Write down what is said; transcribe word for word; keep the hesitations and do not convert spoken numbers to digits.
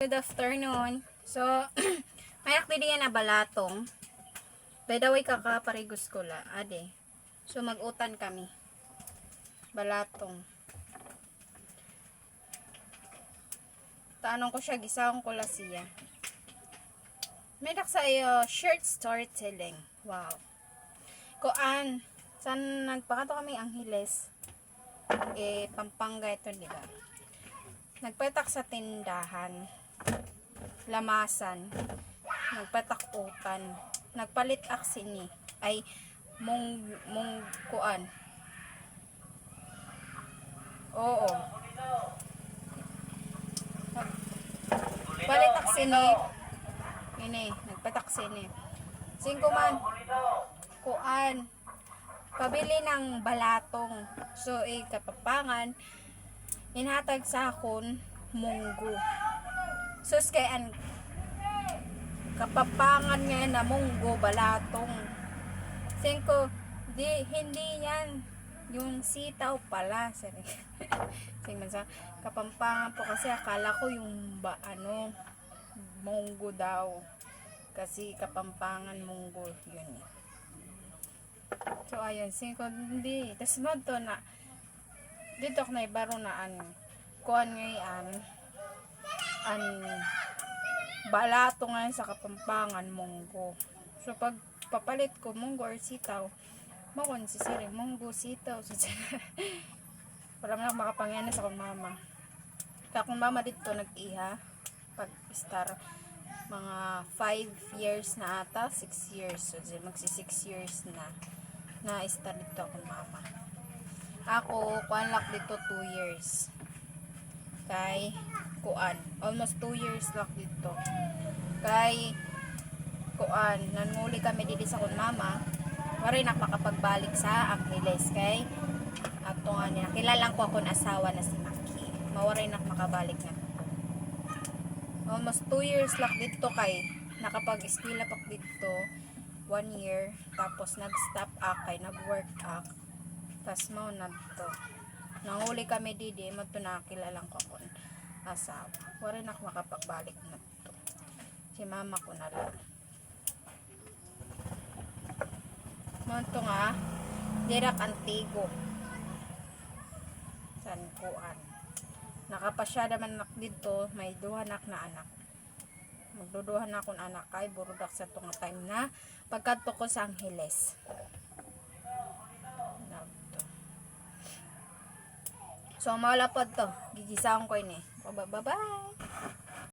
Good afternoon. So, may-ada didi yana balatong. By the way, kakaparigos ko la. Adi. So, mag-utan kami. Balatong. Tanon ko siya, gisaon ko la siya. May-ada ak sa iyo, short storytelling. Wow. Kuan, san nagpakadto kami Angeles. Eh, Pampanga ito, di ba? Nagpalit ak sa tindahan, lamasan. Nagpalit ak utan. Nagpalit ak sini. Ay, mung, mung, kuan. Oo. Nagpalit ak sini. Ini, nagpalit ak sini. Singko man. Kuan. Pabili ng balatong. So, eh, Kapampangan, inhatag sa akon, munggo. Sus, kay an Kapampangan nga na munggo, balatong. Singko, di, hindi yan. Yung sitaw pala. Sorry. Sing man sa Kapampangan po kasi akala ko yung ba, ano, munggo daw. Kasi Kapampangan munggo, yun eh. So, ayun, singko, hindi. Tas madto na, didto ak naibaro na an, kuan ngay-an, an balatong ngay-an sa Kapampangan, munggo. So, pag papalit ko, munggo or sitaw, makuan si Siri, munggo, sitaw, so, wala man ako makapangiana sa akon mama. Kay akon mama didto nag-iha. Pag-start, mga five years na ata, six years. So, di, magsi-six years na, na-start didto akon mama. Ako, kuan la ak didto, two years. Kay, kuan, almost two years la ak didto. Kay, kuan, nanguli kami didi sa akon mama, waray na ak makapagbalik sa Angeles kay, ato nga ni, nakilala ko akon asawa na si Maki. Mawaray na ak makabalik na. Almost two years la ak didto kay nakapag-eskwela pa ak didto, one year, tapos nag-stop ak kay nag-work ak. Tas mao na to. Nanguli kami didi, madto nakilala ko akon asawa. Waray na ak makapagbalik na to. Si mama ko na la. Mao to nga, diri ak antigo. San kuan. Nakapasyada man ak didto, may duha na ak na anak. Magduduha na akon anak kay burod ak sa to nga time na pagkadto ko sa Angeles. So, mao la pod to. Gigisaon ko ini. Bye-bye.